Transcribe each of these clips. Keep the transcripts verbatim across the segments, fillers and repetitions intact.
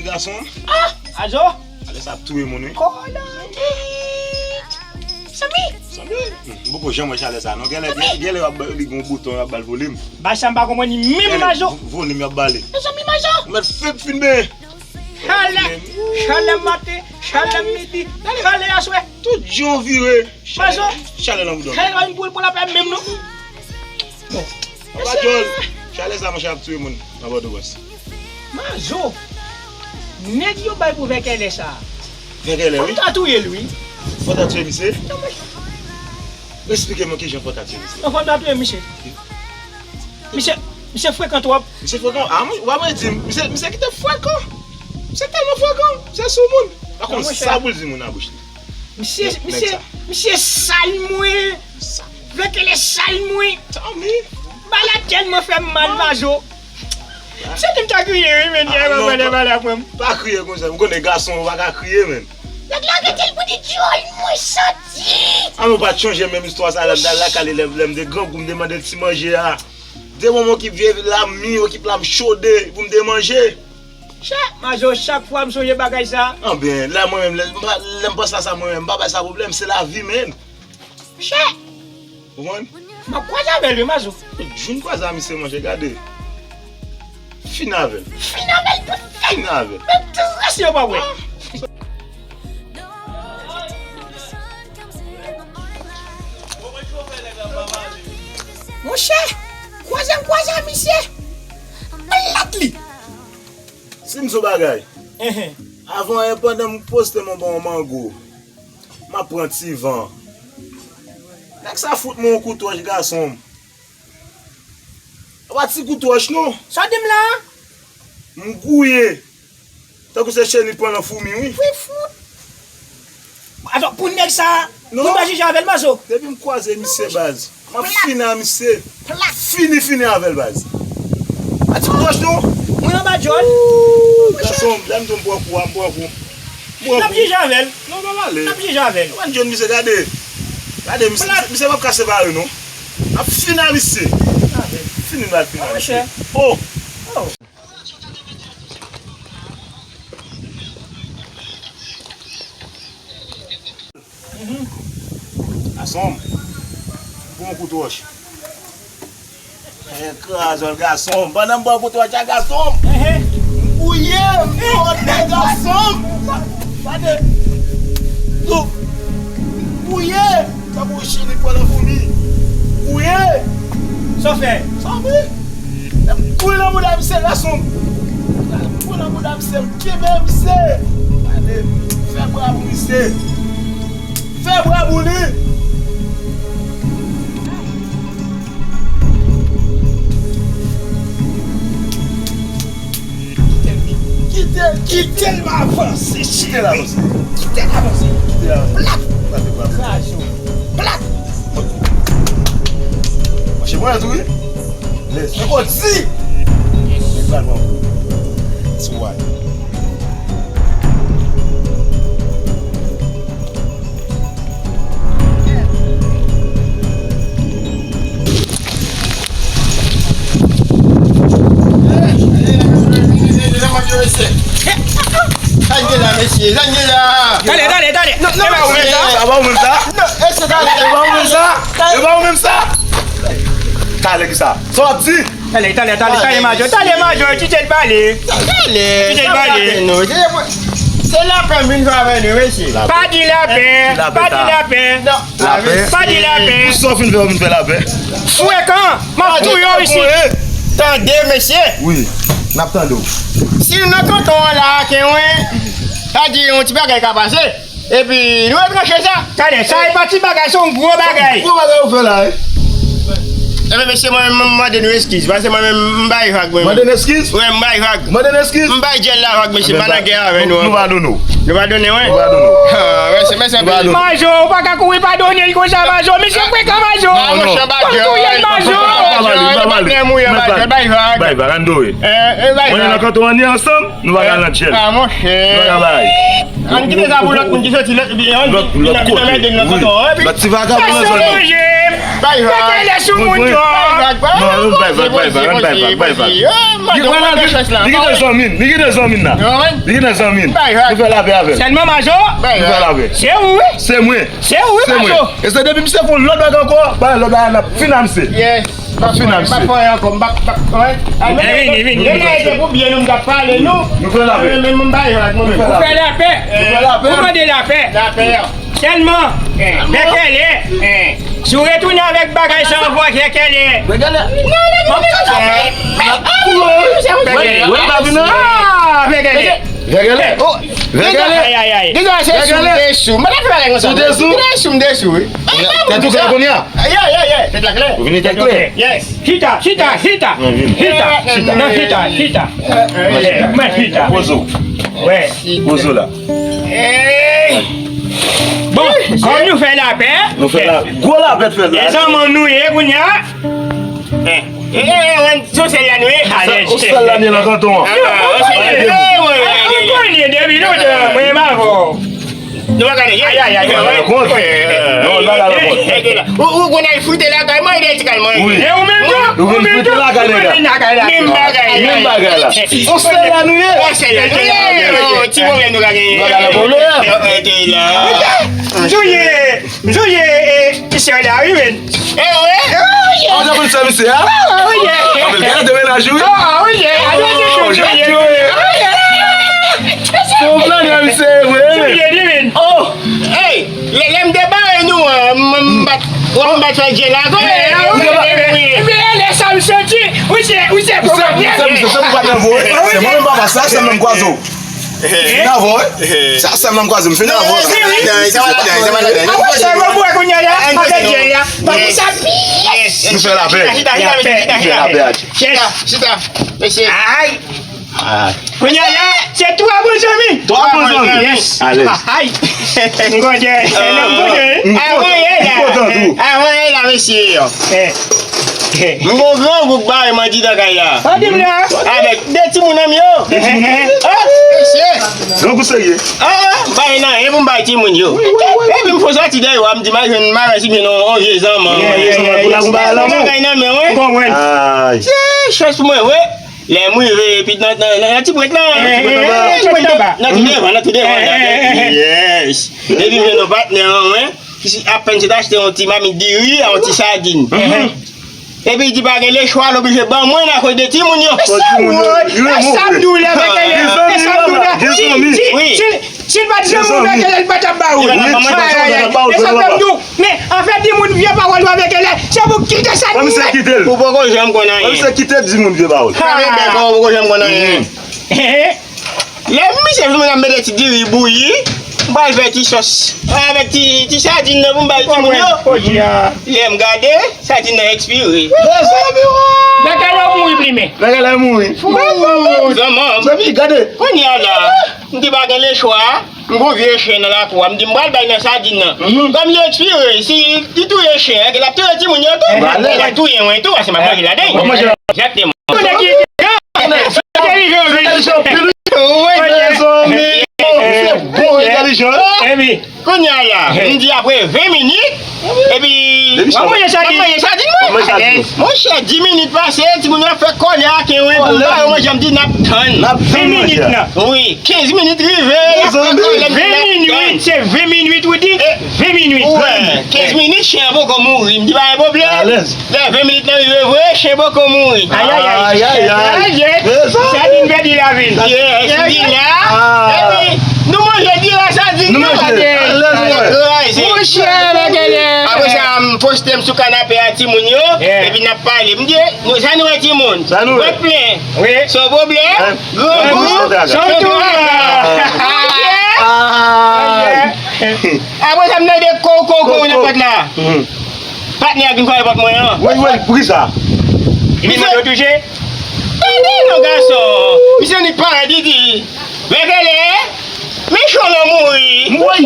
Gason. Ah, Mazo. Chalè sa ap touye moun, wi. Kolonjit. Sanmi. Sanmi. M poko janm wè chalè sa, non. Genlè, genlè, genlè, y ap ba li gon bouton, y ap ba l volim. Bagay sa m pa konprann li menm, Mazo. Volim y ap ba li. Mezanmi, Mazo. Ou mèt fè fin ben. Chalè, chalè maten, chalè midi, chalè aswè. Tout jan w vire. Mazo. Chalè nan bouda. Chalè nan bouda pou lapè menm, non. Bon. Papa Djòl, chalè sa, monchè, ap touye moun nan Pòtoprens. Mazo, nèg yo bay pou vèkèlè sa. Vèkèlè, wi. Fò ta touye l, wi. Fò ta touye misye? Eksplike mwen kijan fò ta touye misye. Non, fò ta touye misye. Misye, misye frekan twòp. Misye frekan? Ah, mwen, w ap di m, misye, misye kite frekan. Misye tèlman frekan, misye sou moun. Pa konn sa pou l di moun nan bouch li. Misye, misye, misye sal mwen. Vèkèlè sal mwen. Tanmi. Bagay la tèlman fè m mal, Mazo. Misye di m ta kriye, wi, men yè mwen pale pale ak mwen. Pa kriye konsa. Ou konnen gason, ou pa ka kriye, men. Nèg la rete l pou di djòl mwen santi. Ah, nou pa t chonje menm istwa sa, lè m t al lakay li, lè, lè m te grangou, m te mande l ti manje a. De moman ki vye la, mi, yo ki pla m chode, pou m te manje. Chè, Mazo, chak fwa m sonje bagay sa. Anben, la mwen menm, lè, lè m panse a sa mwen menm, m pa bay sa pwoblèm, se lavi, men. Chè! Ou konprann? M ap kwaze avè l, wi, Mazo. Tout jou m kwaze a misye, monchè, gade. Fin avè l. Fin avè l pou tèt. Fin avè l. Menm tras yo pa wè. Monchè, kwaze m kwaze a misye. Plat li. Si m sou bagay. Enhen. Avan yè pandan m poste m anba yon mango. M ap pran ti van. Nèg sa fout mwen yon kout wòch gason m. A pa ti kout wòch non. Sa w di m la a? M gouye. Tankou se cheni pran nan foumi, wi. Wi, fout. Atò, pou nèg sa, pou n pa jije avè l, Mazo. Depi m kwaze misye baz, m ap fini a misye. Plat. Fini, fini avè l baz. A ti kout wòch non. Mwen anba djòl. Gason, lè m di w m pran kou a, m pran kou. M pran kou. N ap jije avè l. Non, pa pale. N ap jije avè l. Mwen jwenn misye, gade. Gade, misye, misye, misye p ap ka separe non. N ap fini a misye. Fini, n ap fini a misye. Oh. Gason m, pou yon kout wòch. Ekrazòl gason m, pandan m ba w kout wòch a gason m. M gouye, m fè gason m. Gade. Tou. M gouye. Tankou cheni pran nan foumi. Gouye. Sa w fè? Sa w fè? M gouye nan bouda misye, gason m. M gouye nan bouda misye, m kenbe misye. Gade, fè bra pou misye. Fè bra pou li. Kite l, kite l, kite l, m avanse, cheri. Kite l avanse. Kite l avanse. Kite l avanse. Plat. Plat. Kraze w. Plat. Mache mwen tou wi. Lè se kò di. Nèg la non. Ti way. Sa n gen la, mesye? Sa n gen la? Talè, talè, talè. Non, non, e pa ou menm sa? E pa ou menm sa? Non, e se talè. E pa ou menm sa? E pa ou menm sa? Talè ki sa? Sa w ap di? Talè, talè, talè, talè, majò, talè, majò, kite l pale. Talè, kite l pale. Se lapè m vin fè avè nou, mesye. Pa di lapè, pa di lapè. Non. Lapè. Pa di lapè. Pou sa w fin fè, w fin fè lapè. Frekan, m ap touye w isit. Tande, mesye. Wi, n ap tande w. Si nou nan kanton an la, ke wen, sa di yon ti bagay ka pase. Epi, nou retranche sa. Talè, sa e pa ti bagay, se yon gwo bagay. Gwo bagay ou fè la, wi. Ebyen, mesye, mwen menm, m mande nou eskiz. Paske mwen menm, m bay vag, mwen menm. Mande n eskiz? Wi, m bay vag. Mande n eskiz? M bay djèl la vag, mesye, m pa nan gè avè nou ankò. Nou padone w. Nou padone w, wi? Nou padone w. Ah, mèsi, mèsi anpil. Majò, ou pa ka kouri padone l konsa, majò. Misye frekan, majò. Non, non. Ou touye l, majò. Bay vag. Bay vag, ann dore. Mwen nan kanton an ni ansanm. Nou pa ka nan djèl. Ah, monchè. Nou pa ka bay. Ann kite sa pou lòt moun ki soti lòt, lòt, lòt kote. Wi. Lòt ti vagabon nan zòn nan. Bay vag. Mete lè sou moun yo. Bay vag, bay vag. Non, bay vag, bay vag, bay vag, bay vag. Li gentan zanmi n, li gentan zanmi n la. Li gentan zanmi n. Nou fè lapè avè l. Sèlman Majo. Nou fè lapè. Se ou wi. Se mwen. Se ou wi Majo. E se depi misye fè yon lòt bagay ankò, bay lòt bagay n ap fin a misye. N ap fin a misye. M pa fè ankò, m pa, m pa, wè. Vini, vini, vini. Lè n te pou byen nou m t ap pale nou. Nou fè lapè. Men m bay vag mwen menm. Nou fè lapè. Nou fè lapè. Ou mande lapè. Lapè. Sèlman, Bèkèlè, si w retounen avèk bagay sa ankò, Bèkèlè. Bèkèlè. Non, non, non, non, non. Bèkèlè. Ah, Bèkèlè. Bèkèlè. Bèkèlè. Bèkèlè. Ay, ay, ay. Deja se sou, m te sou. M pa ta fè bagay konsa. Ou te sou? M te sou, m te sou, wi. Tèt ou klè kounye a? Yeah, yeah, yeah. Tèt la klè. Ou vini tèt klè? Yes. Chita, chita, chita. Chita, chita. Non, chita, chita. Mwen chita. Poze w. Wè. Poze w la. Bon, kòm nou fè lapè, nou fè la, gwo lapè fèt la. E zanmanm nou ye kounye a. Sou sèl la nou ye. Ou sèl la nou ye nan kanton an. Ou konnen depi lontan mwen m avè w. Nou pa gade. Ay, ay, ay. Non, nou pa gade kont. Ou, ou konn al frite lakay mwen, e ti kay mwen. Wi. E ou menm tou? Ou vin frite lakay nèg la. Menm bagay. Menm bagay la. On sèl la nou ye. On sèl la nou ye. Ti pwoblèm nou ka genyen. Nou pa gade pwoblèm. Rete la. Jouye, jouye, e, sè la, wi, men. E, wi. An, ou te konn sa, misye, a? Anpil gade de menaj, wi. Se yon plan, misye, wi. Jouye, wi, men. Oh! Hey, lè, lè m te bare nou an, m, m bat, w ap bat fè dje la, kò. Ebyen, lè sa m santi, ou se, ou se pwofèt. Se mwen menm papa, sa, sa menm kwazo. Fini avè w, wi. Sa, sa menm kwazo, m fini avè w. Sa va ladan, sa va ladan. Apre sa, mwen bwè kounye a la, avèk dje a. Papa sa pi. Nou fè lapè. Chita, chita, chita, chita. Chita, chita. Mesye. Ay. Kounye a la, se twa bon zanmi. Twa bon zanmi. Yes. Alèz. Ay. M kontan. M kontan tou. Avan yè la, mesye yo. M gon gran gwoup bare m andidan kay la. Pa di m la. Avèk de timoun an m yo. De timoun an m yo. Gran gwoup serye. Ah, m pa gen anyen pou m bay timoun yo. Epi m fon soti dèyè a, m di m al jwenn marès oubyen yon vye zanmi. Yon vye zanmi pou la konba la. Bagay nan men, wi. Konprann. Ay. Se chans pou mwen, wi. Lè m rive, epi nan, nan, nan, nan ti pwent la. Nan ti pwent anba. Nan tou devan, nan tou devan la. Yes. Epi m jwenn yon patnè an mwen, ki si, apèn sot achte yon ti mamit diri a yon ti sadin. Epi li di pa gen lechwa, l oblije ban mwen l akoz de timoun yo. Fò timoun yo. E sa m di w la, Bèkèlè. E sa m di w la. Si, si, si, si l pa t zanmi w, Bèkèlè, li pa t ap ba ou. Li pa t ap ban mwen. Ay, ay, ay. E sa m di w. Men, anfèt, di moun vye pawòl yo avèk elè, se pou kite sa di. Misye kite l. Ou poko janm konn anyen. Misye kite di moun vye pawòl. Avèk bèk ou poko janm konn anyen. Lè misye vin ap mete ti diri bouyi, m pral fè ti sòs avèk ti, ti sadin nan pou m bay timoun yo. Lè m gade, sadin nan ekspire. Bèkèlè mouri plimen. Bèkèlè mouri. Zanmi, gade. Kounye a la, m di pa gen lechwa. M gon vye chen nan lakou a, m di m pral bay nan sadin nan. Kòm li ekspire, si li touye chen an, ke l ap touye timoun yo tou. L ap touye mwen tou, paske m ap manje ladan. Egzakteman. Konnen ki entèlijan, wi. Mezanmi, se bon entèlijan. Kounye a la, m di apre ven minit, epi w ap manje sadin. W ap manje sadin, mwen. Monchè, dis minit pase, timoun yo ap fè kòlè ak mwen pou m ba yo manje, m di n ap tann. N ap tann manje a. Ven minit nan. Wi, kenz minit rive, y ap fè kòlè, m di n ap tann. Ven minit, se ven minit ou di? Ven minit. Wi, kenz minit, chen an poko mouri. M di pa gen pwoblèm. Alèz. Lè ven minit nan rive vre, chen poko mouri. Ayayay. Ayayay. Sadin pèdi lavi l. Yes, li la. Epi, nou manje diri a sadin. Nou manje. Alèz, mwen. Kraze. Monchè, Bèkèlè. Apre sa, m poste m sou kanapè a timoun yo, epi n ap pale. M di, nou, sa nou wè timoun? Sa nou wè? Vant plen. Wi. San pwoblèm. Grangou. San tou. Apre sa, m tande kou, kou, kou nan pòt la. Patnè a vin frape pòt mwen an. Wi, wi, poukisa? Li mande w touche? Tande non, gason. Misye ni parèt, li di, Bèkèlè, Michon nan mouri. Wi.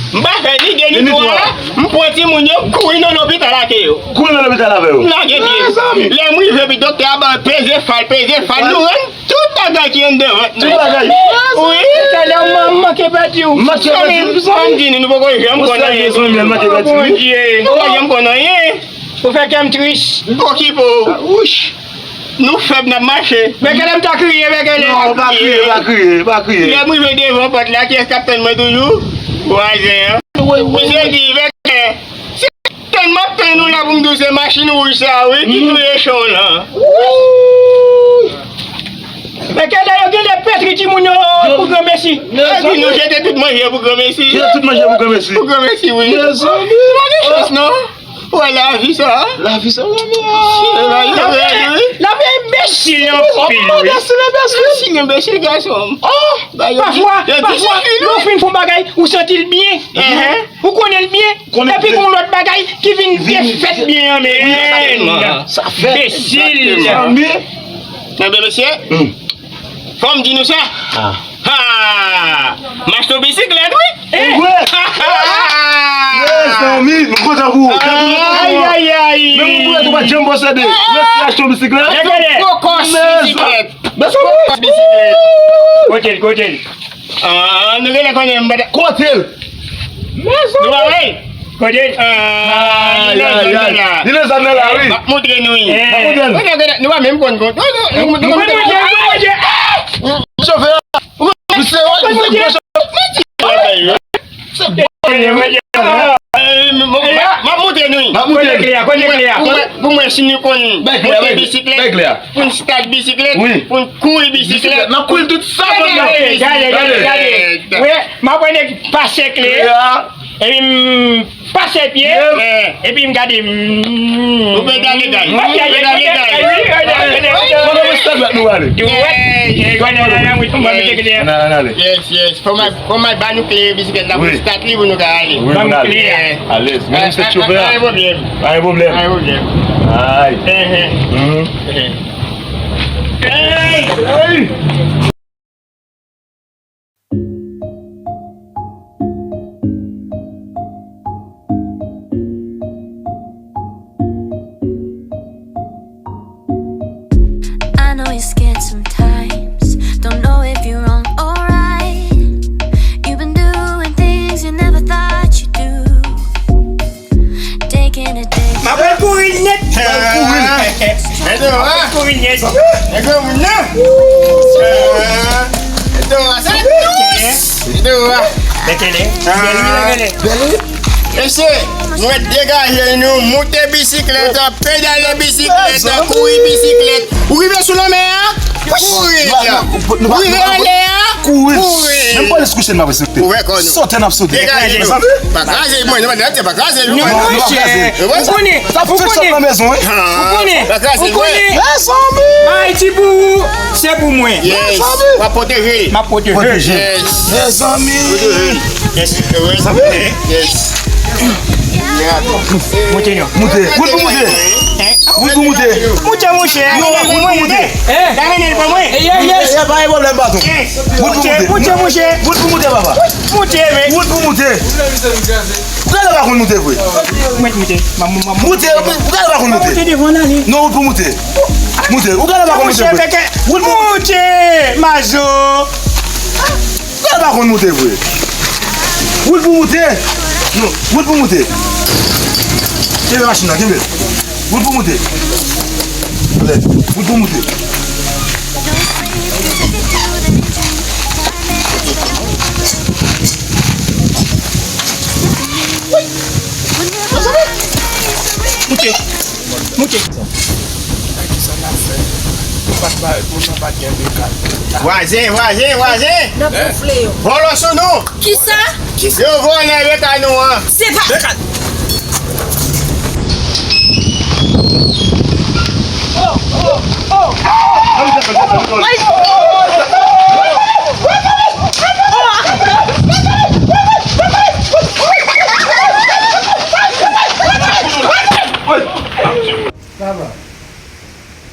M pa fè ni de ni twa, m pran timoun yo, kouri nan lopital ak yo. Kouri nan lopital avè yo. M lage pye. Lè m rive, epi doktè a ban peze fal, peze fal, nou rann tout bagay ki anndan vant nou. Tout bagay. Wi. Talè m manke pèdi w. Manke pèdi w. Sa m di nou, nou poko janm konn anyen. Bondye. Nou poko janm konn anyen. Ou fè kè m tris. Okipe w. Nou fèb, n ap mache. Mèkèlè m ta kriye, Mèkèlè. Non, pa kriye, pa kriye, pa kriye. Lè m rive devan pòt la, kiyès k ap tann mwen toujou? Vwazen an. Wi, wi, misye di, Mèkèlè, se tann m ap tann ou la pou m di w se machin wouj sa a, wi, ki touye chan w lan. Mèkèlè, yo genlè petri timoun yo pou granmesi. Epi nou jete tout manje pou granmesi. Jete tout manje pou granmesi. Pou granmesi, wi. Mezanmi. Nou pa gen chans, non. Ou wè lavi sa? Lavi sa, lavi a. Lavi a enbesil anpil, wi. Enbesil, enbesil. Enbesil, enbesil, gason. Oh, pafwa, pafwa, lè w fin fè yon bagay, ou santi l byen. Ou konnen l byen. Epi gon lòt bagay ki vin defèt byen an, men. Sa fèt. Enbesil. Enben, mesye, fò m di nou sa. Ha! M achte yon bisiklèt, wi! Mezanmi, m kontan pou ou. Ay, ay, ay. Menm yon boulèt ou pa t janm posede. Mèsi achte yon bisiklèt. Gwo kòs bisiklèt. Mezanmi. Gwo kòs bisiklèt. Kote l, kote l? Ah, nou genlè konnen m pa t. Kote l? Nou pa wè l? Kote l? Ah, li nan zòn nan la. Li nan zòn nan la, wi. M ap montre nou, wi. M ap montre nou. Nou pa menm konn kont. Nou pa menm konn. Chofè a. Misye, wè, misye gwo chofè. M ap montre nou, wi. M ap montre nou. Kote kle a, kote kle a? Pou mwen, pou mwen, si nou konn monte bisiklèt, pou n stat bisiklèt, pou n kouri bisiklèt. N ap kouri tout sa. Gade, gade, gade, gade. Wi, m ap wè nèg pase kle a. Epi m pase pye. Epi m gade. Ou pedale gay. Ou pedale gay. Kote mwen stad la nou ale? Dwat. Ann ale, ann ale. Yes, yes. Fò m al, fò m al ba nou kle bisiklèt la pou stat li pou nou ka ale. Wi, pou n ale. Alèz. Men misye chofè a. Pa gen pwoblèm. Pa gen pwoblèm. Pa gen pwoblèm. Ay. Hey! I know you're scared sometimes, don't know if you're wrong or right. You've been doing things you never thought you'd do. M ap kouri nèt. M ap kouri nèt. Nèg granmoun nan. Nèg granmoun nan. Nèg granmoun nan. Mètele. Mesye, nou mèt degaje nou, moute bisiklèt, pedale bisiklèt, kouri bisiklèt. Ou rive sou lanmè a? Kouri. Ou rive anlè a? Kouri. Menm polis kouche n ap respekte. Sote n ap sote. Degaje nou. Pa kraze mwen, non, non, pa kraze nou. Non, monchè. Ou konnen, ou konnen. Ou konnen. Ou konnen. Bagay ti pou ou, se pou mwen. Yes. W ap pwoteje. M ap pwoteje. Mezanmi. Yes. Yes. Moute non. Moute. Wout pou moute. Wout pou moute. Moute, monchè. Non, wout pou moute. Gade nèg pa mwen. Yes. Pa gen pwoblèm, patwon. Wout pou moute. Moute, monchè. Wout pou moute, papa. Moute, men. Wout pou moute. Ou gade pa konn moute vre. Mwen moute. Moute, ou gade pa konn moute. Moute devan nan li. Non, wout pou moute. Moute, ou gade pa konn moute vre. Moute, mazo. Ou gade pa konn moute vre. Wout pou moute. Non, wout pou moute. Kenbe machin nan, kenbe. Wout pou moute. Wout pou moute. Moute. Moute. Vwazen, vwazen, vwazen. N ap gonfle yo. Vòlò sou nou. Kisa? Yo vòlè beka nou an. Se pa. Sa va?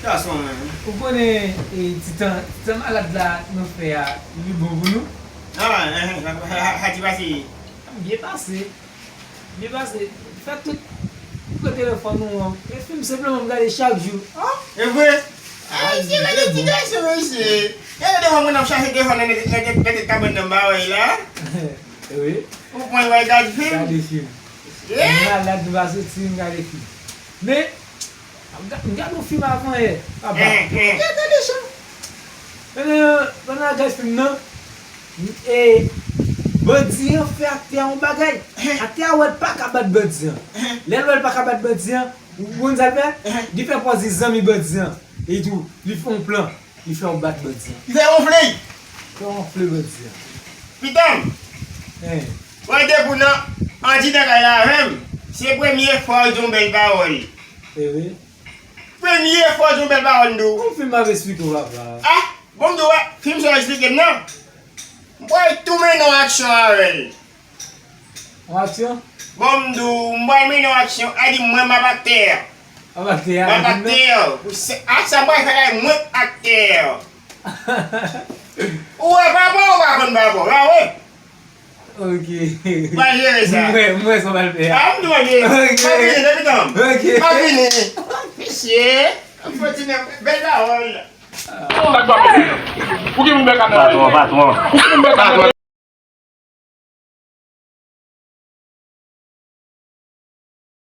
Gason, men. Ou konnen, e, ti tan, ti tan malad la nou fè a, li bon pou nou? Ah, eh, eh, sa, sa, sa, sa ti pase? Byen pase. Byen pase. Fè tout, pran telefòn ou an. E fim senpleman m gade chak jou. Ah! E vre? Ay, mesye, gade ti gason, mesye. Gade devan mwen ap chache devan nan, nan, nan, nan tèt kabann nan ba wè la. Wi. Ou pran wè gad fim? Gade fim. Eh? M malad, m pa soti, m gade fim. Men, m ga- m gade yon fim avan yè, papa. Eh, eh. Gade, tande chan. Pandan, pandan l ap gade fim nan, e, bandi an fè aktè a yon bagay. Aktè a wè l pa ka bat bandi an. Lè l wè l pa ka bat bandi an, ou konn sa l fè? Li fè pòz li zanmi bandi an. E tou, li fè yon plan. Li fè w bat bandi an. Li fè wonfle. Fè wonfle bandi an. Pitanm. Hein. Wè depi w nan andidan kay la avè m, se premye fwa w di yon bèl pawòl. E wi. Premye fwa w di yon bèl pawòl m di w. Yon fim m ap esplike w papa. Ah, bon m di w wè, fim sa w esplike m nan. M pral tou mennen w aksyon avè l. Yon aksyon? Bon, m di w, m pral mennen yon aksyon. A di mwen, m ap aktè. M ap aktè a, M ap aktè. Pou se, ak sa m pral fè la, mwen aktè. Ou wè papa, ou pa konn papa, pa wè? Ok. M pral jere sa. Mwen, mwen, sa w pral fè a. A, m di w jere. Ok. M ap vini, depi tanm. Ok. M ap vini. Mesye, m fò ti nan bèl pawòl. Ou ki moun bèl kamera? Patwon, patwon. Ou ki moun bèl kamera?